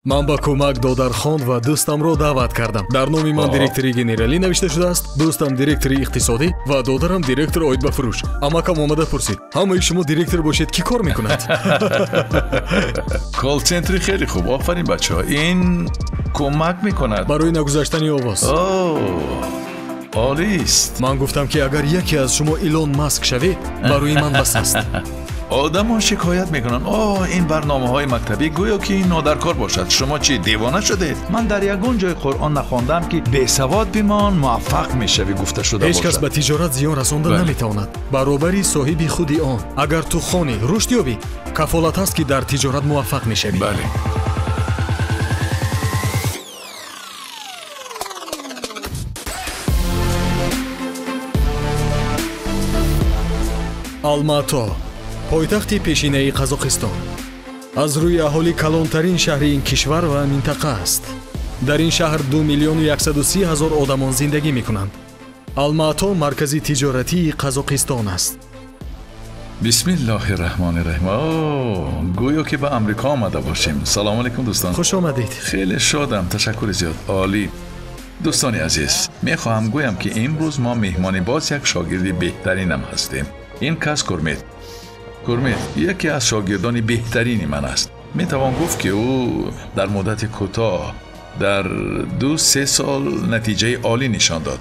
Ман ба кӯмак додархон ва дӯстамро даъват кардам. Дар номи ман директори генералӣ навишта шудааст, дӯстам директори иқтисодӣ ва додарам директор оид ба фурӯш. Амакам омада пурсид: ҳамаи шумо директор бошед, кӣ кор мекунад? Колл-центри хеле хуб. Офарин бачаҳо, ин кӯмак мекунад барои нагузаштани овоз. Олист. Ман гуфтам, ки агар яке аз шумо Илон Маск шавед, барои ман бас аст. Одамон шикоят мекунанд: о, ин барномаҳои мактабӣ гӯё ки нодаркор бошад. Шумо чӣ, девона шудед? Ман дар ягон ҷои Қуръон нахондам, ки бесавод бимон, муваффақ мешавӣ гуфта шуда бошад. Ҳеҷ кас ба тиҷорат зиён расонда наметавонад. Баробари соҳиби худи он. Агар ту хонӣ, рушд ёбӣ, кафолат ҳаст, ки дар тиҷорат муваффақ мешавӣ. Бале. Алмато, пойтахти пешинаи Қазоқистон, аз рӯи аҳолӣ калонтарин шаҳри ин кишвар ва минтақа аст. Дар ин шаҳр 2 130 000 одамон зиндагӣ мекунанд. Алмато маркази тиҷоратии Қазоқистон аст. Бисмиллоҳи раҳмони раҳим. О, гӯё ки ба Амрико омада бошем. Салому алайкум дӯстон. Хуш омадед. Хеле шодам, ташаккури зиёд. Олӣ. Дӯстони азиз, мехоҳам гӯям, ки имрӯз мо меҳмони боз як шогирди беҳтаринам ҳастем. Ин кас Курмет. Курмет яке аз шогирдони беҳтарини ман аст. Метавон гуфт, ки ӯ дар муддати кӯтоҳ, дар 2-3 сол натиҷаи олӣ нишон дод.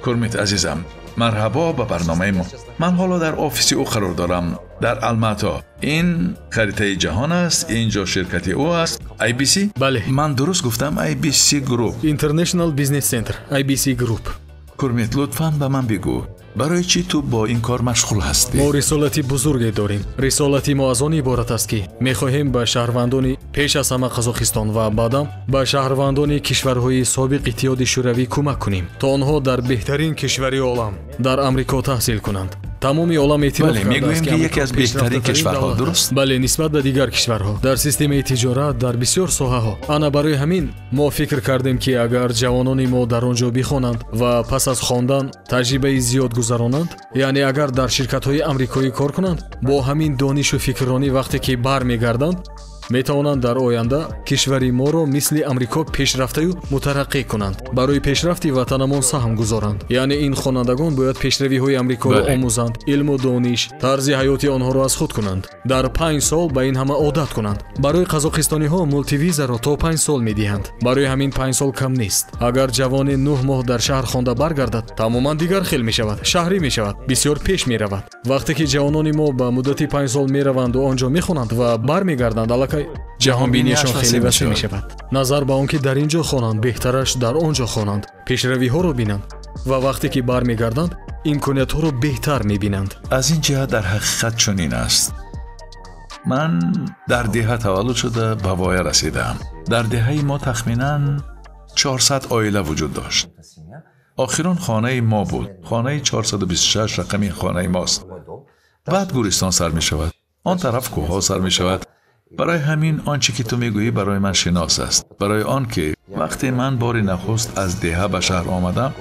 Курмет азизам, марҳабо ба барномаи мо. Ман ҳоло дар офиси ӯ қарор дорам дар Алмато. Ин харитаи ҷаҳон аст, ин ҷо ширкати ӯ аст, IBC. Бале. Ман дуруст гуфтам? IBC Group. International Business Center, IBC Group. Курмет, лутфан ба ман бигӯ, барои чӣ ту бо ин кор машғул ҳастӣ? Мо рисолати бузурге дорем. Рисолати мо аз он иборат аст, ки мехоҳем ба шаҳрвандони пеш аз ҳама Қазоқистон ва баъдан ба шаҳрвандони кишварҳои собиқ Иттиҳоди Шӯравӣ кӯмак кунем, то онҳо дар беҳтарин кишвари олам, дар Амрико таҳсил кунанд. Тамоми олам эътироф кардааст, мегӯем, ки яке аз беҳтарин кишварҳо, дуруст? Бале, нисбат ба дигар кишварҳо дар системаи тиҷорат, дар бисёр соҳаҳо. Ана барои ҳамин мо фикр кардем, ки агар ҷавонони мо дар он ҷо бихонанд ва пас аз хондан таҷрибаи зиёд гузаронанд, яъне агар дар ширкатҳои амрикоӣ кор кунанд, бо ҳамин донишу фикрронӣ вақте ки бармегарданд, метавонанд дар оянда кишвари моро мисли Амрико пешрафтаю мутараққӣ кунанд, барои пешрафти ватанамон саҳм гузоранд. Яъне ин хонандагон бояд пешравиҳои Амрикоро омӯзанд, илму дониш, тарзи ҳаёти онҳоро аз худ кунанд, дар 5 сол ба ин ҳама одат кунанд. Барои қазоқистониҳо мултивизаро то 5 сол медиҳанд. Барои ҳамин 5 сол кам нест. Агар ҷавоне 9 моҳ дар шаҳр хонда баргардад, тамоман дигар хел мешавад, шаҳрӣ мешавад, бисёр пеш меравад. Вақте ки ҷавонони мо ба муддати 5 сол мераванду он ҷо мехонанд ва бармегарданд, аллакай ҷаҳонбиниашон хеле васеъ мешавад. Назар ба он ки дар ин ҷо хонанд, беҳтараш дар он ҷо хонанд, пешравиҳоро бинанд ва вақте ки бармегарданд, имкониятҳоро беҳтар мебинанд. Аз ин ҷиҳат дар ҳақиқат чунин аст. Ман дар деҳа таваллуд шуда ба воя расидаам. Дар деҳаи мо тахминан 400 оила вуҷуд дошт. Охирон хонаи мо буд. Хонаи 426 рақами хонаи мост. Баъд гӯристон сар мешавад, он тараф кӯҳҳо сар мешавад. Барои ҳамин он чӣ ки ту мегӯӣ барои ман шинос аст. Барои он ки вақте ман бори нахуст аз деҳа ба шаҳр омадам,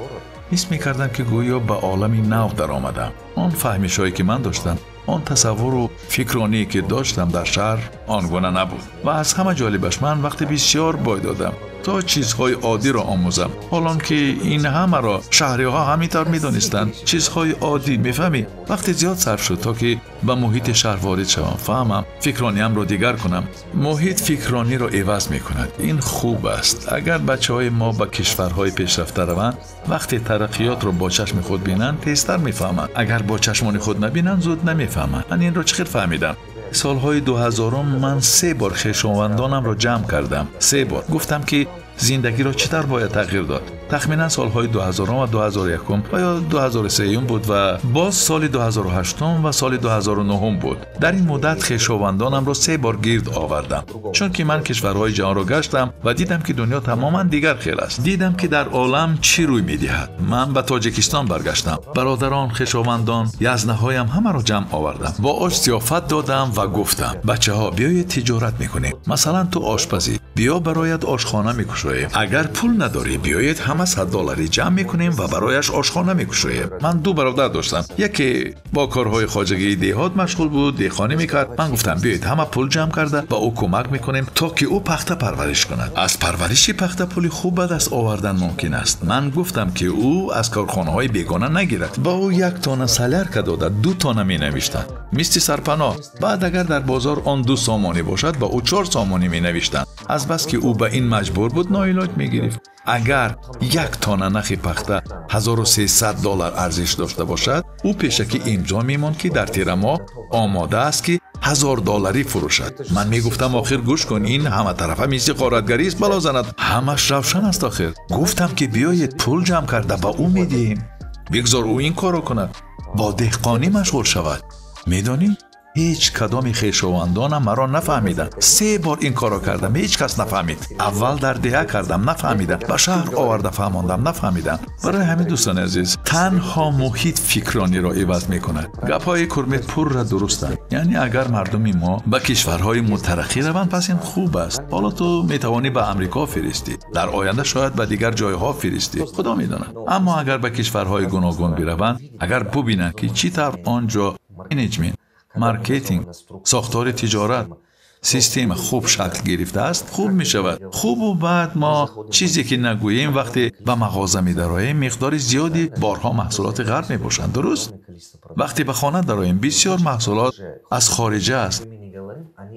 ҳис мекардам, ки гӯё ба олами нав даромадам. Он фаҳмишҳое ки ман доштам, он тасаввуру фикроние ки доштам дар шаҳр он гуна набуд. Ва аз ҳама ҷолибаш, ман вақти бисёр бой додам то чизҳои оддиро омӯзам, ҳолон ки ин ҳамаро шаҳриҳо ҳамин тавр медонистанд. Чизҳои оддӣ, мефаҳмӣ? Вақти зиёд сарф шуд то ки ба муҳити шаҳр ворид шавам, фаҳмам, фикрониамро дигар кунам. Муҳит фикрониро иваз мекунад. Ин хуб аст. Агар бачаҳои мо ба кишварҳои пешрафта раванд, вақте тараққиётро бо чашми худ бинанд, тезтар мефаҳманд. Агар бо чашмони худ набинанд, зуд намефаҳманд. Ман инро чӣ хел фаҳмидам? Солҳои 2000 ман 3 бор хешовандонамро ҷамъ кардам. 3 бор гуфтам, ки зиндагиро чӣ тавр бояд тағйир дод. Тахминан солҳои 2000 ва 2001 ва ё 2003 буд ва боз соли 2008 ва соли 2009 буд. Дар ин муддат хешовандонамро 3 бор гирд овардам, чунки ман кишварҳои ҷаҳонро гаштам ва дидам, ки дунё тамоман дигар хел аст. Дидам, ки дар олам чӣ рӯй медиҳад. Ман ба Тоҷикистон баргаштам. Бародарон, хешовандон, язнаҳоям ҳамаро ҷамъ овардам. Бо ош зиёфат додам ва гуфтам: бачаҳо, биёед тиҷорат мекунем. Масалан, ту ошпазӣ, биё бароят ошхона мекушоям. мекушоем. Агар пул надорӣ, биёед ҳама $100 ҷамъ мекунем ва барояш ошхона мекушоем. Ман ду бародар доштам. Яке бо корҳои хоҷагии деҳот машғул буд, деҳқонӣ мекард. Ман гуфтам биёед ҳама пул ҷамъ карда ба ӯ кӯмак мекунем то ки ӯ пахта парвариш кунад. Аз парвариши пахта пули хуб ба даст овардан мумкин аст. Ман гуфтам ки ӯ аз корхонаҳои бегона нагирад. Ба ӯ 1 тонна солярка дода, 2 тонна менавиштанд. Мисли сарпаноҳ. Баъд агар дар бозор он 2 сомонӣ бошад, ба ӯ 4 сомонӣ менавиштанд. Аз бас ки ӯ ба ин маҷбур буд, ноилоҷ мегирифт. Агар 1 тонна нахи пахта $1300 арзиш дошта бошад, ӯ пешакӣ имзо мемонд ки дар тирамоҳ омода аст ки $1000 фурӯшад. Ман мегуфтам охир гӯш кун, ин ҳама тарафа мисли ғоратгарист, бало занад. Ҳамаш равшан аст охир. Гуфтам ки биёед пул ҷамъ карда ба ӯ медиҳем. Бигзор ӯ ин корро кунад, бо деҳқонӣ машғул шавад. Медонӣ, ҳеҷ кадоми хешовандонам маро нафаҳмиданд. 3 бор ин корро кардам, ҳеҷ кас нафаҳмид. Аввал дар деҳа кардам, нафаҳмиданд. Ба шаҳр оварда фаҳмондам, нафаҳмиданд. Барои ҳамин дӯстони азиз, танҳо муҳит фикрониро иваз мекунад. Гапҳои Курмет пурра дурустанд. Яъне агар мардуми мо ба кишварҳои мутараққӣ раванд, пас ин хуб аст. Ҳоло ту метавонӣ ба Амрико фиристӣ, дар оянда шояд ба дигар ҷойҳо фиристӣ, худо медонад. Аммо агар ба кишварҳои гуногун бираванд, агар бубинанд ки чӣ тавр он ҷо менеҷмент, маркетинг, сохтори тиҷорат, система хуб шакл гирифтааст, хуб мешавад. Хубу баъд мо чизе ки нагӯем, вақте ба мағоза медароем, миқдори зиёди борҳо маҳсулоти ғарб мебошанд, дуруст? Вақте ба хона дароем, бисёр маҳсулот аз хориҷа аст.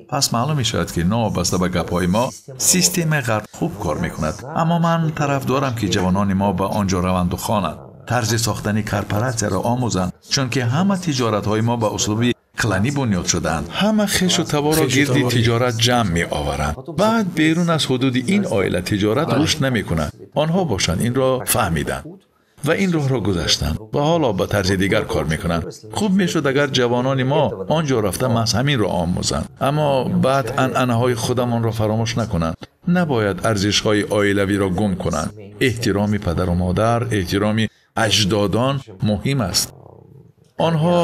Пас маълум мешавад ки новобаста ба гапҳои мо, системаи ғарб хуб кор мекунад. Аммо ман тарафдорам ки ҷавонони мо ба он ҷо раванду хонанд, тарзи сохтани корпоратсияро омӯзанд, чунки ҳама тиҷоратҳои мо ба услуби кланӣ бунёд шудаанд. Ҳама хешу таборро гирди тиҷорат ҷамъ меоваранд. Баъд берун аз ҳудуди ин оила тиҷорат рушд намекунад. Онҳо бошанд инро фаҳмиданд ва ин роҳро гузаштанд ва ҳоло ба тарзи дигар кор мекунанд. Хуб мешуд агар ҷавонони мо он ҷо рафта маҳз ҳаминро омӯзанд, аммо баъд анъанаҳои худамонро фаромӯш накунанд. Набояд арзишҳои оилавиро гум кунанд. Эҳтироми падару модар, эҳтироми аҷдодон муҳим аст. Онҳо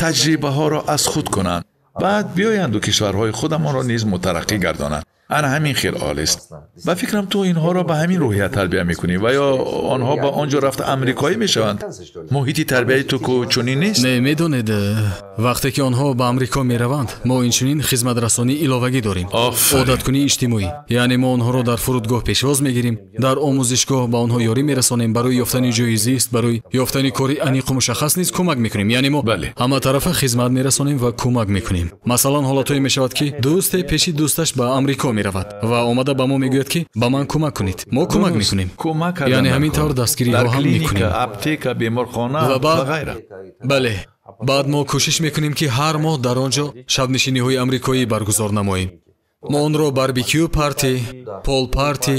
таҷрибаҳоро аз худ кунанд, баъд биёянду кишварҳои худамонро низ мутараққӣ гардонанд. Ана ҳамин хел олист. Ба фикрам ту инҳоро ба ҳамин рӯҳия тарбия мекунӣ ва ё онҳо ба он ҷо рафта амрикоӣ мешаванд. Муҳити тарбияи ту ку чунин нест? Не, медонед, вақте ки онҳо ба Амрико мераванд, мо инчунин хизматрасонии иловагӣ дорем. Одаткунии иҷтимоӣ. Яъне мо онҳоро дар фурудгоҳ пешвоз мегирем, дар омӯзишгоҳ ба онҳо ёрӣ мерасонем, барои ёфтани ҷои зист, барои ёфтани кори аниқу мушаххас низ кӯмак мекунем. Яъне мо ҳаматарафа хизмат мерасонем ва кӯмак мекунем. Масалан, ҳолатҳое мешавад ки дӯсте пеши дӯсташ ба Амрико меравад ва омада ба мо мегӯяд ки ба ман кӯмак кунед. Мо кӯмак мекунем. Яъне ҳамин тавр дастгириҳо ҳам мекунем. Аптека, беморхона ва ғайра. Бале. Баъд мо кӯшиш мекунем ки ҳар моҳ дар он ҷо шабнишиниҳои амрикоӣ баргузор намоем. Мо онро барбекю парти, пол парти,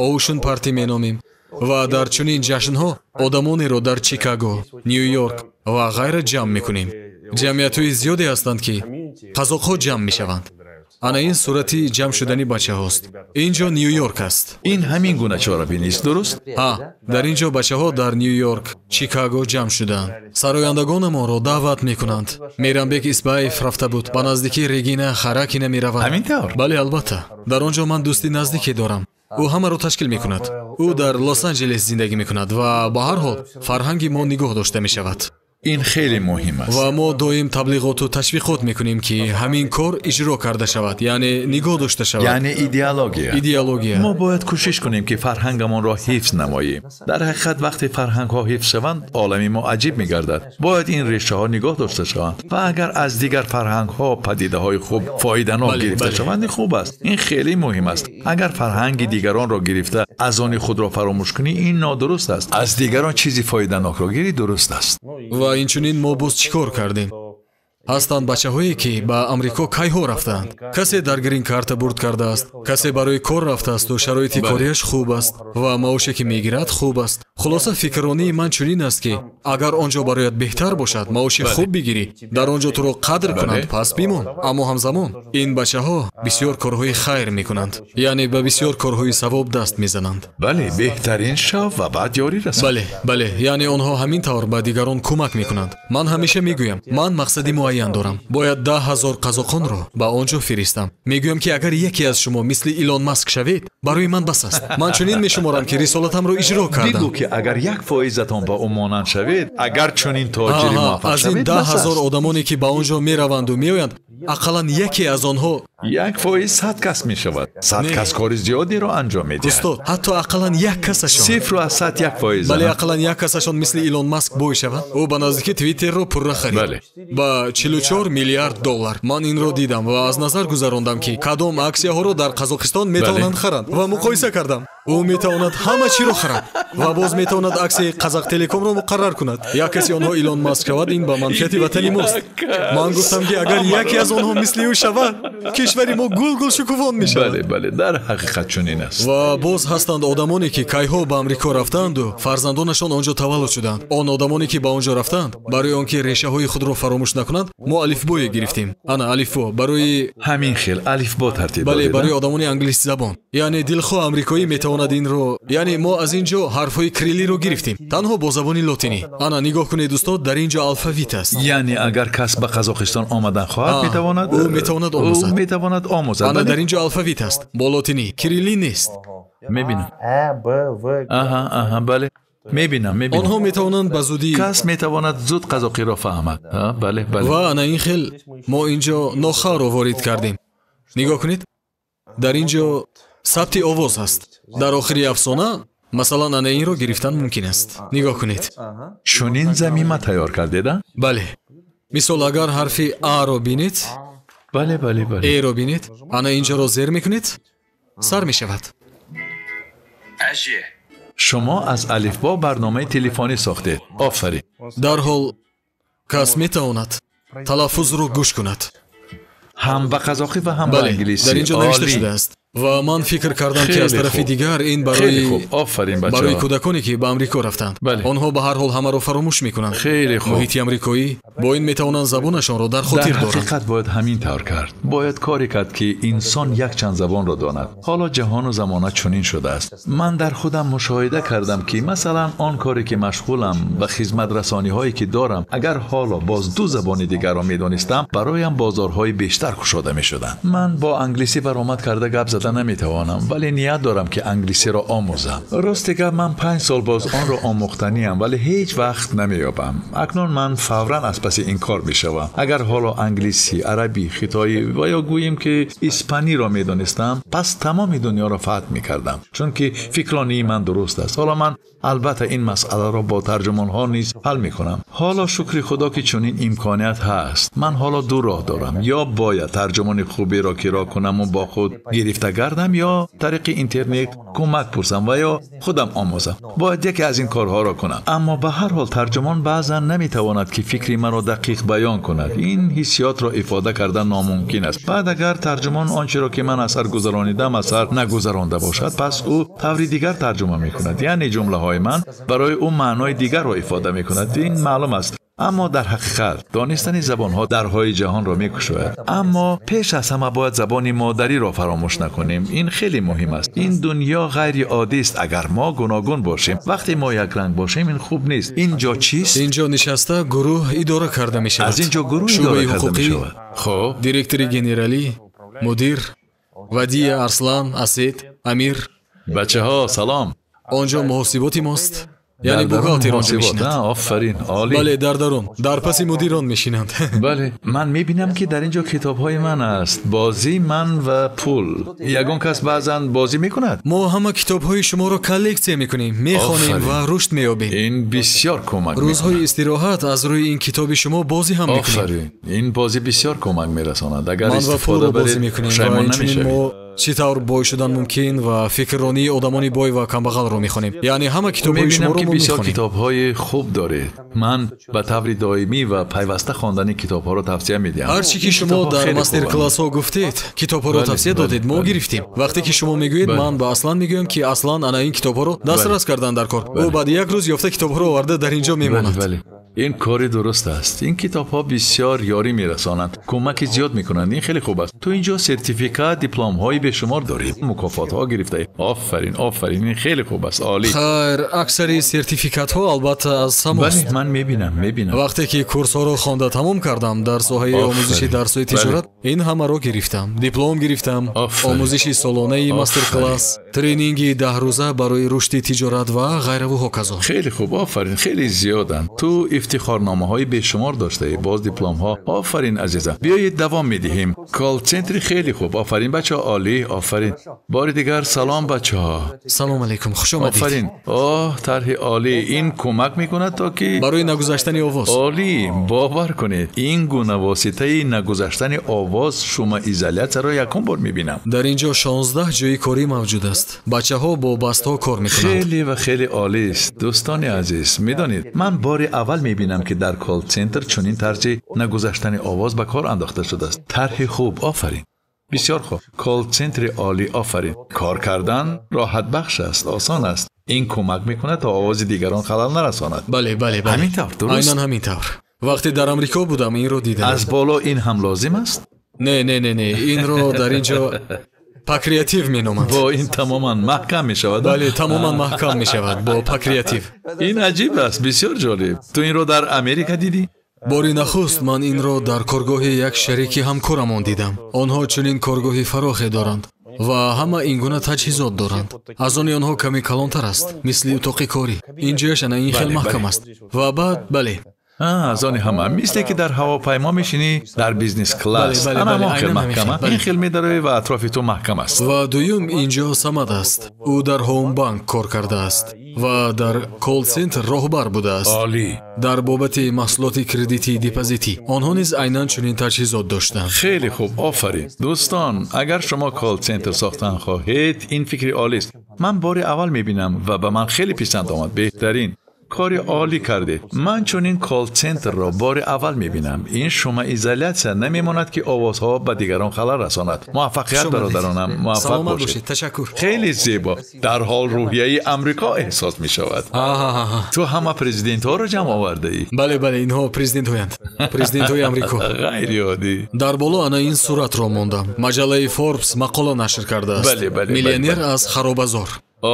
оушен парти меномем ва дар чунин ҷашнҳо одамонеро дар Чикаго, Нью-Йорк ва ғайра ҷамъ мекунем. Ҷамъиятҳои зиёде ҳастанд ки қазоқҳо ҷамъ мешаванд. Ана ин сурати ҷамъ шудани бачаҳост. Ин ҷо Нью-Йорк аст. Ин ҳамин гуна чорабинист, дуруст? Ҳа, дар ин ҷо бачаҳо дар Нью-Йорк, Чикаго ҷамъ шуданд. Сарояндагонамонро даъват мекунанд. Мейрамбек Исбаев рафта буд, ба наздикии Регина Харакина меравад. Ҳамин тавр? Бале, албатта. Дар он ҷо ман дӯсти наздике дорам. Ӯ ҳамаро ташкил мекунад. Ӯ дар Лос-Анҷелес зиндагӣ мекунад ва ба ҳар ҳол фарҳанги мо нигоҳ дошта мешавад. Ин хеле муҳим аст. Ва мо доим таблиғоту ташвиқот мекунем ки ҳамин кор иҷро карда шавад, яъне нигоҳ дошта шавад. Яъне идеология. Идеология. Мо бояд кӯшиш кунем ки фарҳангамонро ҳифз намоем. Дар ҳақиқат вақте фарҳангҳо ҳифз шаванд, олами мо аҷиб мегардад. Бояд ин решаҳо нигоҳ дошта шаванд ва агар аз дигар фарҳангҳо падидаҳои хуб фоиданок гирифта шаванд, ин хуб аст. Ин хеле муҳим аст. Агар фарҳанги дигаронро гирифта аз они худро фаромӯш кунӣ, ин нодуруст аст. Аз дигарон чизи фоиданокро гирӣ, дуруст аст. Ва инчунин мо боз чӣ кор кардем? Ҳастанд бачаҳое ки ба Амрико кайҳо рафтаанд. Касе дар грин-карта бурд кардааст, касе барои кор рафтаасту шароити кориаш хуб аст ва маоше ки мегирад хуб аст. Хулоса фикрронии ман чунин аст ки агар он ҷо бароят беҳтар бошад, маоши хуб бигирӣ, дар он ҷо туро қадр кунанд, пас бимон. Аммо ҳамзамон ин бачаҳо бисёр корҳои хайр мекунанд, яъне ба бисёр корҳои савоб даст мезананд. Бале, беҳтарин шав ва баъд ёрӣ расон. Бале, бале, яъне онҳо ҳамин тавр ба дигарон кӯмак мекунанд. Ман ҳамеша мегӯям, ман мақсади муайян муайян дорам. Бояд 10 000 қазоқонро ба он ҷо фиристам. Мегӯям, ки агар яке аз шумо мисли Илон Маск шавед, барои ман бас аст. Ман чунин мешуморам, ки рисолатамро иҷро кардам. Бигӯ, ки агар 1%-атон ба ӯ монанд шавед, агар чунин тоҷири муваффақ шавед, аз ин 10 000 одамоне, ки ба он ҷо мераванду меоянд, ақаллан яке аз онҳо 1% 100 кас мешавад. 100 кас кори зиёдеро анҷом медиҳад. Устод, ҳатто ақаллан як касашон 0.1%. Бале, ақаллан як касашон мисли Илон Маск бой шавад. Ӯ ба наздики Твиттерро пурра харид ба 44 миллиард доллар. Ман инро дидам ва аз назар гузарондам, ки кадом аксияҳоро дар Қазоқистон метавонанд харанд ва муқоиса кардам. Ӯ метавонад ҳама чиро харад ва боз метавонад аксияи Қазақтелекомро муқаррар кунад. Як каси онҳо Илон Маск шавад, ин ба манфиати ватани мост. Ман гуфтам, ки агар яке аз онҳо мисли ӯ шавад, кишвари мо гулгул шукуфон мешавад. Бале, бале, дар ҳақиқат чунин аст. Ва боз ҳастанд одамоне, ки кайҳо ба Амрико рафтанду фарзандонашон он ҷо таваллуд шуданд. Он одамоне, ки ба он ҷо рафтанд, барои он ки решаҳои худро фаромӯш накунанд, мо алифбое гирифтем. Ана алифбо барои ҳамин хел алифбо тартиб додед. Бале, барои одамони англисзабон. Яъне дилхоҳ амрикоӣ метавонад инро, яъне мо аз ин ҷо ҳарфҳои кириллиро гирифтем, танҳо бо забони лотинӣ. Ана нигоҳ кунед, устод, дар ин ҷо алфавит аст. Яъне агар кас ба Қазоқистон омадан хоҳад, метавонад, ӯ метавонад омӯзад. Ӯ метавонад омӯзад. Ана дар ин ҷо алфавит аст бо лотинӣ, кириллӣ нест. Мебинам. Аҳа, аҳа, бале. Мебинам, мебинам. Онҳо метавонанд ба зудӣ, кас метавонад зуд қазоқиро фаҳмад. Бале, бале. Ва ана ин хел мо ин ҷо нохаро ворид кардем. Нигоҳ кунед, дар ин ҷо сабти овоз ҳаст. Дар охири афсона, масалан, ана инро гирифтан мумкин аст. Нигоҳ кунед. Чунин замима тайёр кардед, а? Бале. Мисол, агар ҳарфи А-ро бинед, бале, бале, бале, Э-ро бинед, ана ин ҷоро зер мекунед, сар мешавад. Шумо аз алифбо барномаи телефонӣ сохтед. Офарин. Дарҳол кас метавонад талаффузро гӯш кунад. Ҳам ба қазоқӣ ва ҳам ба англисӣ. Дар ин ҷо навишта шудааст. Ва ман фикр кардам, ки аз тарафи дигар ин барои кӯдаконе, ки ба Амрико рафтанд, онҳо ба ҳар ҳол ҳамаро фаромӯш мекунанд. Хеле хуб. Муҳити амрикоӣ бо ин метавонанд забонашонро дар хотир доранд. Дар ҳақиқат бояд ҳамин тавр кард. Бояд коре кард, ки инсон якчанд забонро донад. Ҳоло ҷаҳону замона чунин шудааст. Ман дар худам мушоҳида кардам, ки масалан он коре, ки машғулам ва хизматрасониҳое, ки дорам, агар ҳоло боз ду забони дигарро медонистам, бароям бозорҳои бештар кушода мешуданд. Ман бо англисӣ баромад карда гап зада наметавонам, вале ният дорам, ки англисиро омӯзам. Рости гап, ман 5 сол боз онро омӯхтаниам, вале ҳеҷ вақт намеёбам. Акнун ман фавран аз паси ин кор мешавам. Агар ҳоло англисӣ, арабӣ, хитоӣ ва ё гӯем, ки испаниро медонистам, пас тамоми дунёро фатҳ мекардам, чунки фикронии ман дуруст аст. Ҳоло ман албатта ин масъаларо бо тарҷумонҳо низ ҳал мекунам. Ҳоло шукри Худо, ки чунин имконият ҳаст. Ман ҳоло ду роҳ дорам: ё бояд тарҷумони хуберо киро кунаму бо худ гирифта гардам, ё тариқи интернет кӯмак пурсам ва ё худам омӯзам. Бояд яке аз ин корҳоро кунам. Аммо ба ҳар ҳол тарҷумон баъзан наметавонад, ки фикри маро дақиқ баён кунад. Ин ҳиссиётро ифода кардан номумкин аст. Баъд агар тарҷумон он чиро, ки ман аз сар гузаронидам, аз сар нагузаронда бошад, пас ӯ таври дигар тарҷума мекунад. Яъне ҷумлаҳои ман барои ӯ маънои дигарро ифода мекунад. Ин маълум аст. Аммо дар ҳақиқат донистани забонҳо дарҳои ҷаҳонро мекушояд. Аммо пеш аз ҳама бояд забони модариро фаромӯш накунем. Ин хеле муҳим аст. Ин дунё ғайриоддӣ аст. Агар мо гуногун бошем, вақте мо якранг бошем, ин хуб нест. Ин ҷо чист? Ин ҷо нишаста гурӯҳ идора карда мешавад. Аз ин ҷо гурӯҳ идора карда мешавад. Хуб, директори генералӣ, мудир, Вадия, Арслан, Асед, Амир. Бачаҳо, салом. Он ҷо муҳосиботи мост. Яъне бухгалтер онҷо мешинад. Офарин, олӣ. Бале, дар дарун, дар паси мудирон мешинанд. Бале, ман мебинам, ки дар ин ҷо китобҳои ман аст. Бозии ман ва пул. Ягон кас баъзан бозӣ мекунад? Мо ҳама китобҳои шуморо коллексия мекунем, мехонем ва рушд меёбем. Ин бисёр кӯмак мекунад. Рӯзҳои истироҳат аз рӯи ин китоби шумо бозӣ ҳам мекунем. Офарин, ин бозӣ бисёр кӯмак мерасонад. Агар ман ва истифода пулро бозӣ баред, мекунем ва пушаймон инчунин намешавед. мо чӣ тавр бой шудан мумкин ва фикрронии одамони бой ва камбағалро мехонем. Яъне ҳама китобҳои мебинам, шуморо ки мо бисёр мехонем. китобҳои хуб доред. Ман ба таври доимӣ ва пайваста хондани китобҳоро тавсия медиҳам. Ҳар чӣ ки Ин шумо китобҳо дар хеле хубанд. мастер-классҳо гуфтед, китобҳоро Бале, тавсия бале, додед, мо бале. гирифтем. Вақте ки шумо мегӯед, Бале. ман ба Аслан мегӯям, ки Аслан ана ин китобҳоро дастрас кардан дар кор. Ӯ баъди як рӯз ёфта китобҳоро оварда дар ин ҷо Бале, мемонад. бале. Ин кори дуруст аст. Ин китобҳо бисёр ёрӣ мерасонанд, кӯмаки зиёд мекунанд. Ин хеле хуб аст. Ту инҷо сертификат, дипломҳои бешумор дорӣ, мукофотҳо гирифтаӣ. Офарин, офарин, ин хеле хуб аст, олӣ. Хайр, аксари сертификатҳо албатта аз самост. Бале, ман мебинам, мебинам. Вақте ки курсҳоро хонда тамом кардам дар соҳаи омӯзиши дарсҳои тиҷорат, ин ҳамаро гирифтам. Диплом гирифтам, омӯзиши солонаи мастер-класс, тренинги 10 рӯза барои рушди тиҷорат ва ғайраву ҳоказо. Хеле хуб, офарин, хеле зиёданд. Ту ифтихорномаҳои бешумор доштаӣ, боз дипломҳо. Офарин, азизам. Биёед, давом медиҳем. Колл-центри хеле хуб. Офарин, бачаҳо, олӣ, офарин. Бори дигар салом, бачаҳо. Салом алейкум, хуш омадед. Офарин. Оҳ, тарҳи олӣ. Ин кӯмак мекунад, то ки барои нагузаштани овоз. Олӣ, бовар кунед, ин гуна воситаи нагузаштани овоз, шумоизолятсияро якум бор мебинам. Дар ин ҷо 16 ҷои корӣ мавҷуд аст. Бачаҳо бо бастҳо кор мекунанд. Хеле ва хеле олист. Дӯстони азиз, медонед, ман бори аввал мебинам, ки дар колл-центр чунин тарзи нагузаштани овоз ба кор андохта шудааст. Тарҳи хуб, офарин, бисёр хуб. Колл-центри олӣ, офарин. Кор кардан роҳатбахш аст, осон аст. Ин кӯмак мекунад, то овози дигарон халал нарасонад. Бале, бале, бале. Ҳамин тавр, дуруст. Айнан ҳамин тавр. Вақте дар Амрико будам, инро дидам. Аз боло ин ҳам лозим аст? Не, не, не, не, инро дар ин ҷо покреатив меноманд. Бо ин тамоман маҳкам мешавад? Бале, тамоман маҳкам мешавад бо покреатив. Ин аҷиб аст, бисёр ҷолиб. Ту инро дар Америка дидӣ? Бори нахуст ман инро дар коргоҳи як шарики ҳамкорамон дидам. Онҳо чунин коргоҳи фарохе доранд ва ҳама ин гуна таҷҳизот доранд. Аз они онҳо каме калонтар аст, мисли утоқи корӣ. Ин ҷояш ана ин хел маҳкам аст ва баъд, бале. Аз они ҳама, мисле ки дар ҳавопаймо мешинӣ дар бизнес класс, ана ҳамон хел маҳкама. Ин хел медароӣ ва атрофи ту маҳкам аст. Ва дуюм, ин ҷо Самад аст. Ӯ дар Ҳомбанк кор кардааст ва дар колл-центр роҳбар будааст. Олӣ. Дар бобати маҳсулоти кредитии депозитӣ онҳо низ айнан чунин таҷҳизот доштанд. Хеле хуб, офарин. Дӯстон, агар шумо колл-центр сохтан хоҳед, ин фикри олист. Ман бори аввал мебинам ва ба ман хеле писанд омад. Беҳтарин кори олӣ кардед. Ман чунин колл-центрро бори аввал мебинам. Ин шумоизолятсия намемонад, ки овозҳо ба дигарон халал расонад. Муваффақият, бародаронам, муваффақ бошед. Ташаккур. Хеле зебо. Дар ҳол рӯҳияи Амрико эҳсос мешавад. Ту ҳама президентҳоро ҷамъ овардаӣ. Бале, бале, инҳо президентҳоянд, президентҳои Амрико. Ғайриоддӣ. Дар боло ана ин суратро мондам. Маҷаллаи Форбс мақола нашр кардааст: «Миллионер аз харобазор».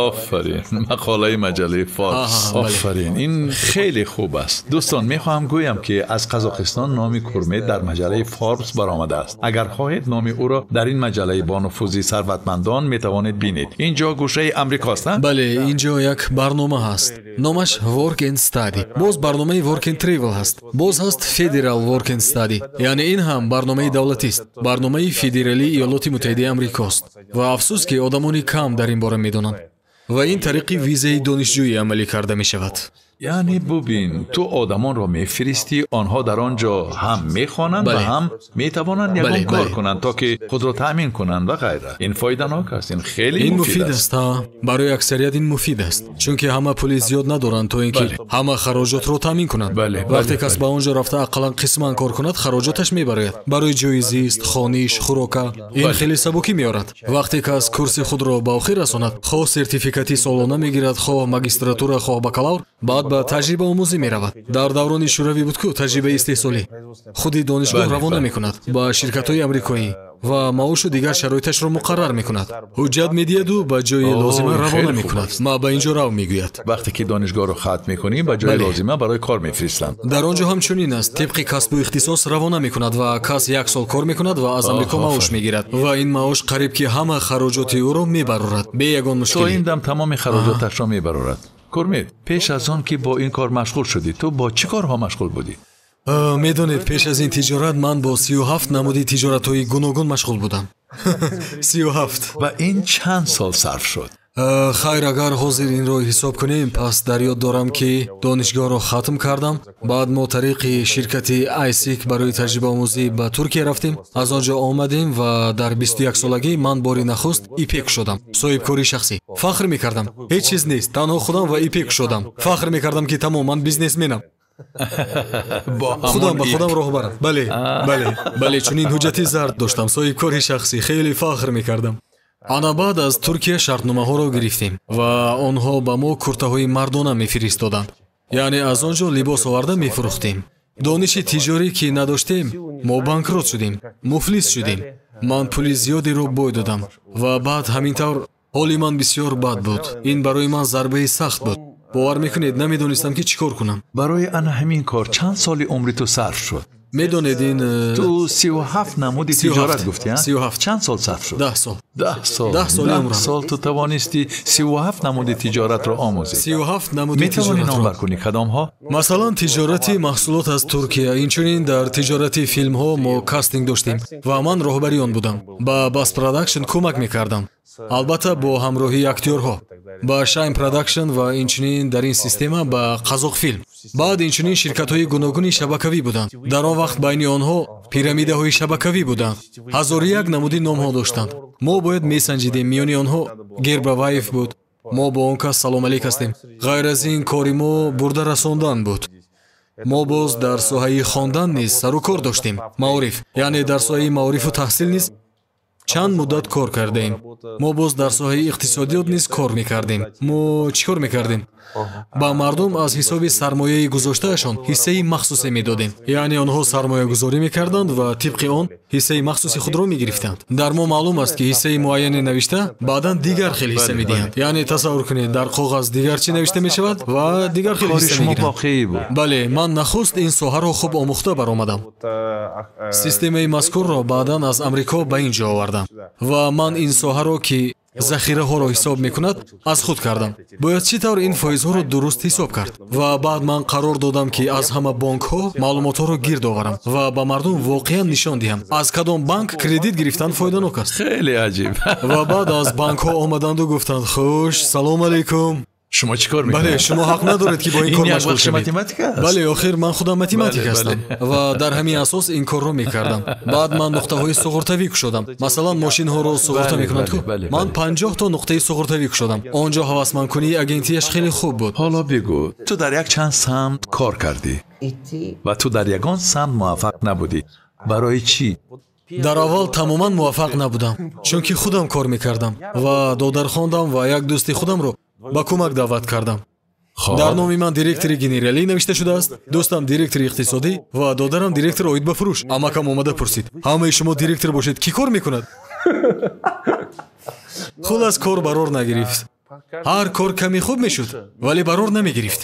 Офарин, мақолаи маҷаллаи Форбс, офарин, ин хеле хуб аст. Дӯстон, мехоҳам гӯям, ки аз Қазоқистон номи Курмет дар маҷаллаи Форбс баромадааст. Агар хоҳед, номи ӯро дар ин маҷаллаи бонуфузи сарватмандон метавонед бинед. Ин ҷо гӯшаи Амрикост. Бале, ин ҷо як барнома ҳаст, номаш Work and Study. Боз барномаи Work and Travel ҳаст, боз ҳаст Federal Work and Study, яъне ин ҳам барномаи давлатист, барномаи федералии Иёлоти Муттаҳидаи Амрикост. Ва афсӯс, ки одамони кам дар ин бора медонанд. Ва ин тариқи визаи донишҷӯӣ амалӣ карда мешавад. Яъне бубин, ту одамонро мефиристӣ, онҳо дар он ҷо ҳам мехонанд ва ҳам метавонанд ягон кор кунанд, то ки худро таъмин кунанд ва ғайра. Ин фоиданок аст, ин хеле ин муфид аст. Барои аксарият ин муфид аст, чунки ҳама пули зиёд надоранд, то ин ки ҳама хароҷотро таъмин кунанд. Вақте кас ба он ҷо рафта, ақаллан қисман кор кунад, хароҷоташ мебарояд барои ҷои зист, хониш, хӯрока. Ин хеле сабукӣ меорад. Вақте кас курси худро ба охир расонад, хоҳ сертификати солона мегирад, хоҳ магистратура, хоҳ бакалавр, баъд ба таҷрибаомӯзӣ меравад. Дар даврони шӯравӣ буд ку таҷрибаи истеҳсолӣ. Худи донишгоҳ равона мекунад ба ширкатҳои амрикоӣ ва маошу дигар шароиташро муқаррар мекунад, ҳуҷҷат медиҳаду ба ҷои лозима равона мекунад. Ма ба ин ҷо рав, мегӯяд. Вақте ки донишгоҳро хатм мекунӣ, ба ҷои лозима барои кор мефиристанд. Дар он ҷо ҳам чунин аст. Тибқи касбу ихтисос равона мекунад ва кас як сол кор мекунад ва аз Амрико маош мегирад ва ин маош қариб ки ҳама хароҷоти ӯро мебарорад бе ягон мушкилӣ. То ин дам тамоми хароҷоташро мебарорад. Курмет, пеш аз он ки бо ин кор машғул шудӣ, ту бо чӣ корҳо машғул будӣ? Медонед, пеш аз ин тиҷорат ман бо 37 намуди тиҷоратҳои гуногун машғул будам, 37. Ва ин чанд сол сарф шуд? Хайр, агар ҳозир инро ҳисоб кунем, пас дар ёд дорам, ки донишгоҳро хатм кардам. Баъд мо тариқи ширкати Айсик барои таҷрибаомӯзӣ ба Туркия рафтем. Аз он ҷо омадем ва дар 21 солагӣ ман бори нахуст ИП кушодам, соҳибкории шахсӣ. Фахр мекардам: ҳеҷ чиз нест, танҳо худам ва ИП кушодам. Фахр мекардам, ки тамом, ман бизнесменам, худам ба худам роҳбарам. Бале, бале, бале, чунин ҳуҷҷати зард доштам, соҳибкори шахсӣ. Хеле фахр мекардам. Ана баъд аз Туркия шартномаҳоро гирифтем ва онҳо ба мо куртаҳои мардона мефиристоданд. Яъне аз он ҷо либос оварда мефурӯхтем. Дониши тиҷорӣ ки надоштем, мо банкрот шудем, муфлис шудем. Ман пули зиёдеро бой додам ва баъд ҳамин тавр ҳоли ман бисёр бад буд. Ин барои ман зарбаи сахт буд. Бовар мекунед, намедонистам ки чӣ кор кунам. Барои ана ҳамин кор чанд соли умри ту сарф шуд? Медонед ин ту 37 намуди тиҷорат гуфтӣ, 37. Чанд сол сарф шуд? 10 сол. 10 сол. 10 соли умрам. 10 сол ту тавонистӣ 37 намуди тиҷоратро омӯзӣ. 37 намуди тиҷоратро. Метавонӣ номбар кунӣ кадомҳо? Масалан, тиҷорати маҳсулот аз Туркия. Инчунин дар тиҷорати филмҳо мо кастинг доштем ва ман роҳбари он будам. Ба Бас Продакшн кӯмак мекардам. Албатта бо ҳамроҳии актёрҳо. Ба Шайн Продакшн ва инчунин дар ин система ба Қазоқфилм. Баъд инчунин ширкатҳои гуногуни шабакавӣ буданд. Дар он вақт байни онҳо пирамидаҳои шабакавӣ буданд. 1001 намуди номҳо доштанд. Мо бояд месанҷидем, миёни онҳо Гербаваев буд. Мо бо он кас салом алейк ҳастем. Ғайр аз ин кори мо бурда расондан буд. Мо боз дар соҳаи хондан низ сару кор доштем. Маориф, яъне дар соҳаи маорифу таҳсил низ чанд муддат кор кардаем. Мо боз дар соҳаи иқтисодиёт низ кор мекардем. Мо чӣ кор мекардем? Ба мардум аз ҳисоби сармояи гузоштаашон ҳиссаи махсусе медодем. Яъне онҳо сармоягузорӣ мекарданд ва тибқи он ҳиссаи махсуси худро мегирифтанд. Дар мо маълум аст, ки ҳиссаи муайяне навишта баъдан дигар хел ҳисса медиҳанд. Яъне тасаввур кунед, дар коғаз дигар чӣ навишта мешавад ва дигар хел ҳисса мегиранд. Бале, ман нахуст ин соҳаро хуб омӯхта баромадам. Системаи мазкурро баъдан аз Амрико ба ин ҷо овардам ва ман ин соҳаро, ки захираҳоро ҳисоб мекунад, аз худ кардам. Бояд чӣ тавр ин фоизҳоро дуруст ҳисоб кард? Ва баъд ман қарор додам, ки аз ҳама бонкҳо маълумотҳоро гирд оварам ва ба мардум воқеан нишон диҳам, аз кадом банк кредит гирифтан фоиданок аст. Хеле аҷиб. Ва баъд аз бонкҳо омаданду гуфтанд: хуш, салом алейкум. Шумо чӣ кор мекунед? Бале, шумо ҳақ надоред, ки бо ин кор машғул шавед. Математика аст. Бале, охир ман худам математик ҳастам ва дар ҳамин асос ин корро мекардам. Баъд ман нуқтаҳои суғуртавӣ кушодам. Масалан, мошинҳоро суғурта мекунанд ку. Ман 50 то нуқтаи суғуртавӣ кушодам. Он ҷо ҳавасмандкунии агентияш хеле хуб буд. Ҳоло бигӯ, ту дар як чанд самт кор кардӣ ва ту дар ягон самт муваффақ набудӣ. Барои чӣ? Дар аввал тамоман муваффақ набудам, чунки худам кор мекардам ва додар хондам ва як дӯсти худамро ба кӯмак даъват кардам. Дар номи ман директори генералӣ навишта шудааст, дӯстам директори иқтисодӣ ва додарам директор оид ба фурӯш. Амакам омада пурсид: ҳамаи шумо директор бошед, кӣ кор мекунад? Хулас, кор барор нагирифт. Ҳар кор каме хуб мешуд, вале барор намегирифт.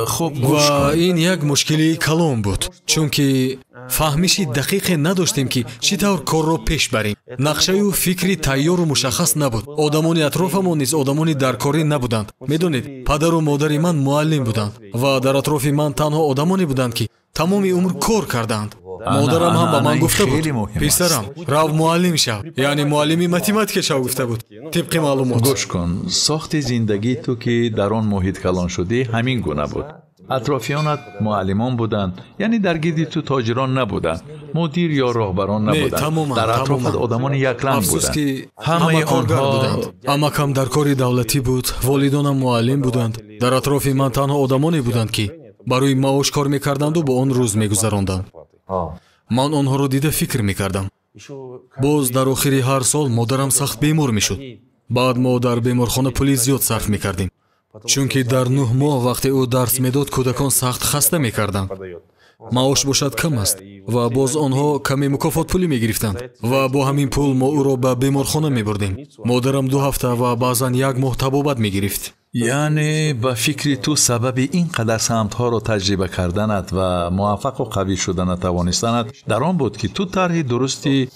Хуб, гӯш кун. Ва ин як мушкилии калон буд, чунки фаҳмиши дақиқе надоштем, ки чӣ тавр корро пеш барем. Нақшаю фикри тайёру мушаххас набуд. Одамони атрофамон низ одамони даркорӣ набуданд. Медонед, падару модари ман муаллим буданд ва дар атрофи ман танҳо одамоне буданд, ки тамоми умр кор карданд. Модарам ҳам ба ман гуфта буд: писарам, рав муаллим шав, яъне муаллими математика шав, гуфта буд, тибқи маълумот. Гӯш кун, сохти зиндагии ту, ки дар он муҳит калон шудӣ, ҳамин гуна буд. Атрофиёнат муаллимон буданд, яъне дар гирди ту тоҷирон набуданд, мудир ё роҳбарон набуданд. Дар атрофат одамони якранг буданд. Ҳамаи коргар буданд. Амакам дар кори давлатӣ буд, волидонам муаллим буданд. Дар атрофи ман танҳо одамоне буданд, ки барои маош кор мекарданду бо он рӯз мегузаронданд. Ман онҳоро дида фикр мекардам. Боз дар охири ҳар сол модарам сахт бемор мешуд. Баъд мо дар беморхона пули зиёд сарф мекардем, чунки дар 9 моҳ вақте ӯ дарс медод, кӯдакон сахт хаста мекарданд. Маош бошад кам аст ва боз онҳо каме мукофотпулӣ мегирифтанд ва бо ҳамин пул мо ӯро ба беморхона мебурдем. Модарам 2 ҳафта ва баъзан 1 моҳ табобат мегирифт. Яъне ба фикри ту сабаби ин қадар самтҳоро таҷриба карданат ва муваффақу қавӣ шудана тавонистанат дар он буд, ки ту тарҳи дурусти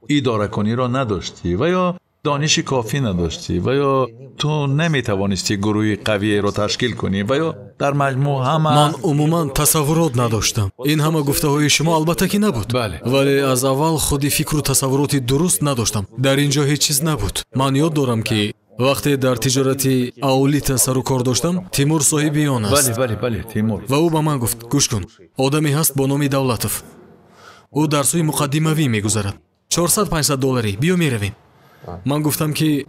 идоракуниро надоштӣ ва ё дониши кофӣ надоштӣ ва ё ту наметавонистӣ гурӯҳи қавиеро ташкил кунӣ ва ё дар маҷмӯъ ҳама. Ман умуман тасаввурот надоштам. Ин ҳама гуфтаҳои шумо албатта ки набуд. Бале. Вале аз аввал худи фикру тасаввуроти дуруст надоштам. Дар ин ҷо ҳеҷ чиз набуд. Ман ёд дорам, ки вақте дар тиҷорати Аулита сару кор доштам, Тимур соҳиби он аст. Бале, бале, бале, Тимур. Ва ӯ ба ман гуфт: гӯш кун, одаме ҳаст бо номи Давлатов. Ӯ дарсҳои муқаддимавӣ мегузарад. 400-500 долларӣ, биё меравем. Ман гуфтам, ки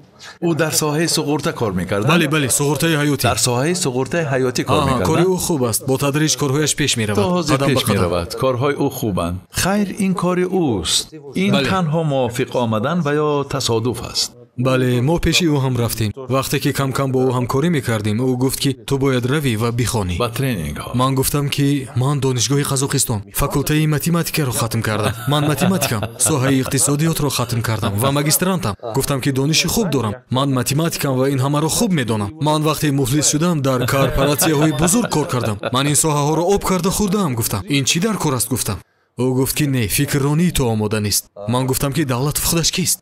ӯ дар соҳаи суғурта кор мекард. Бале, бале, суғуртаи ҳаётӣ. Дар соҳаи суғуртаи ҳаётӣ кор мекард. Кори ӯ хуб аст, бо тадриҷ корҳояш пеш меравад. То ҳозир пеш меравад, корҳои ӯ хубанд. Хайр, ин кори ӯст. Ин танҳо мувофиқ омадан ва ё тасодуф аст. Бале, мо пеши ӯ ҳам рафтем. Вақте ки кам-кам бо ӯ ҳамкорӣ мекардем, ӯ гуфт, ки ту бояд равӣ ва бихонӣ. Ба тренингҳо. Ман гуфтам, ки ман Донишгоҳи Қазоқистон факултаи математикаро хатм кардам. Ман математикам, соҳаи иқтисодиётро хатм кардам ва магистрантам. Гуфтам, ки дониши хуб дорам. Ман математикам ва ин ҳамаро хуб медонам. Ман вақте муфлис шудам, дар корпоратсияҳои бузург кор кардам. Ман ин соҳаҳоро об карда хӯрдаам, гуфтам. Ин чӣ дар кор аст, гуфтам. Ӯ гуфт, ки не, фикрронии ту омода нест. Ман гуфтам, ки Давлатов худаш кист?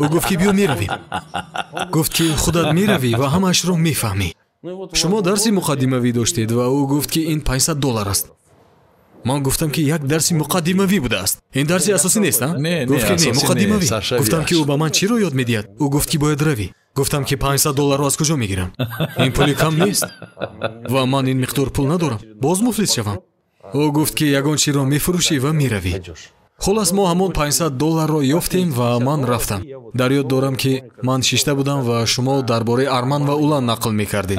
Ӯ гуфт, ки биё меравем. Гуфт, ки худат меравӣ ва ҳамаашро мефаҳмӣ. Шумо дарси муқаддимавӣ доштед ва ӯ гуфт, ки ин $500 аст. Ман гуфтам, ки як дарси муқаддимавӣ будааст. Ин дарси асосӣ нест, а? Гуфт, ки не, муқаддимавӣ. Гуфтам, ки ӯ ба ман чиро ёд медиҳад? Ӯ гуфт, ки бояд равӣ. Гуфтам, ки $500 аз куҷо мегирам? Ин пули кам нест ва ман ин миқдор пул надорам. Боз муфлис шавам. Ӯ гуфт, ки ягон чиро мефурӯшӣ ва меравӣ. Хулас, мо ҳамон $500 ёфтем ва ман рафтам. Дар ёд дорам, ки ман шишта будам ва шумо дар бораи Арман ва Улан нақл мекардед.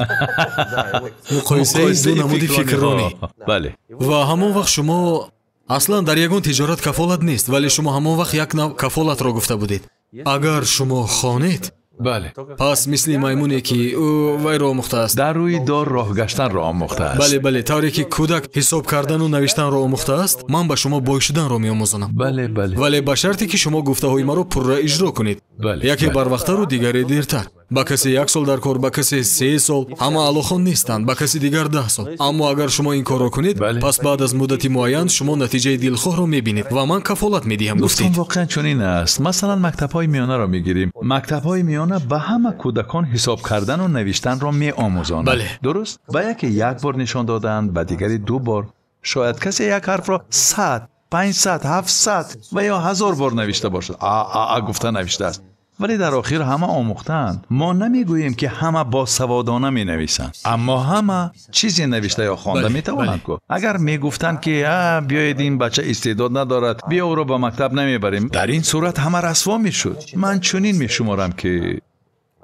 Муқоисаи ду намуди фикрронӣ. Бале. Ва ҳамон вақт шумо аслан дар ягон тиҷорат кафолат нест, вале шумо ҳамон вақт як нав кафолатро гуфта будед. Агар шумо хонед, бале, пас мисли маймуне, ки ӯ вайро омӯхтааст, дар рӯи дор роҳ гаштанро омӯхтааст. Бале, бале, тавре ки кӯдак ҳисоб кардану навиштанро омӯхтааст, ман ба шумо бой шуданро меомӯзонам. Бале, бале. Вале ба шарте, ки шумо гуфтаҳои маро пурра иҷро кунед. Бале. Яке барвақттару дигаре дертар. Ба касе 1 сол дар кор, ба касе 3 сол, ҳама алохон нестанд, ба каси дигар 10 сол. Аммо агар шумо ин корро кунед, пас баъд аз муддати муайян шумо натиҷаи дилхоҳро мебинед ва ман кафолат медиҳам, гуфтед. Дӯстон, воқеан чунин аст. Масалан, мактабҳои миёнаро мегирем. Мактабҳои миёна ба ҳама кӯдакон ҳисоб кардану навиштанро меомӯзонанд. Бале. Дуруст? Ба яке 1 бор нишон доданд, ба дигаре 2 бор. Шояд касе як ҳарфро 100, 500, 700 ва ё 1000 бор навишта бошад. А гуфта навиштааст. Вале дар охир ҳама омӯхтаанд. Мо намегӯем, ки ҳама босаводона менависанд, аммо ҳама чизе навишта ё хонда метавонанд. Агар мегуфтанд, ки биёед, ин бача истеъдод надорад, биё ӯро ба мактаб намебарем, дар ин сурат ҳама расво мешуд. Ман чунин мешуморам, ки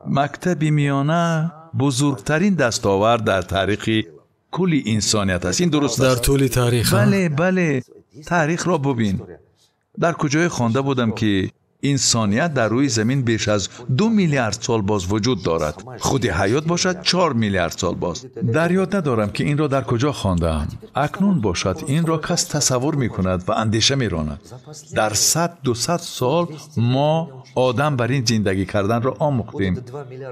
мактаби миёна бузургтарин дастовард дар таърихи кулли инсоният аст. Ин дуруст аст. Дар тӯли таърих. Бале, бале, таърихро бубин. Дар куҷое хонда будам, ки инсоният дар рӯи замин беш аз 2 миллиард сол боз вуҷуд дорад. Худи ҳаёт бошад 4 миллиард сол боз. Дар ёд надорам, ки инро дар куҷо хондаам. Акнун бошад инро кас тасаввур мекунад ва андеша меронад. Дар 100-200 сол мо одам бар ин зиндагӣ карданро омӯхтем.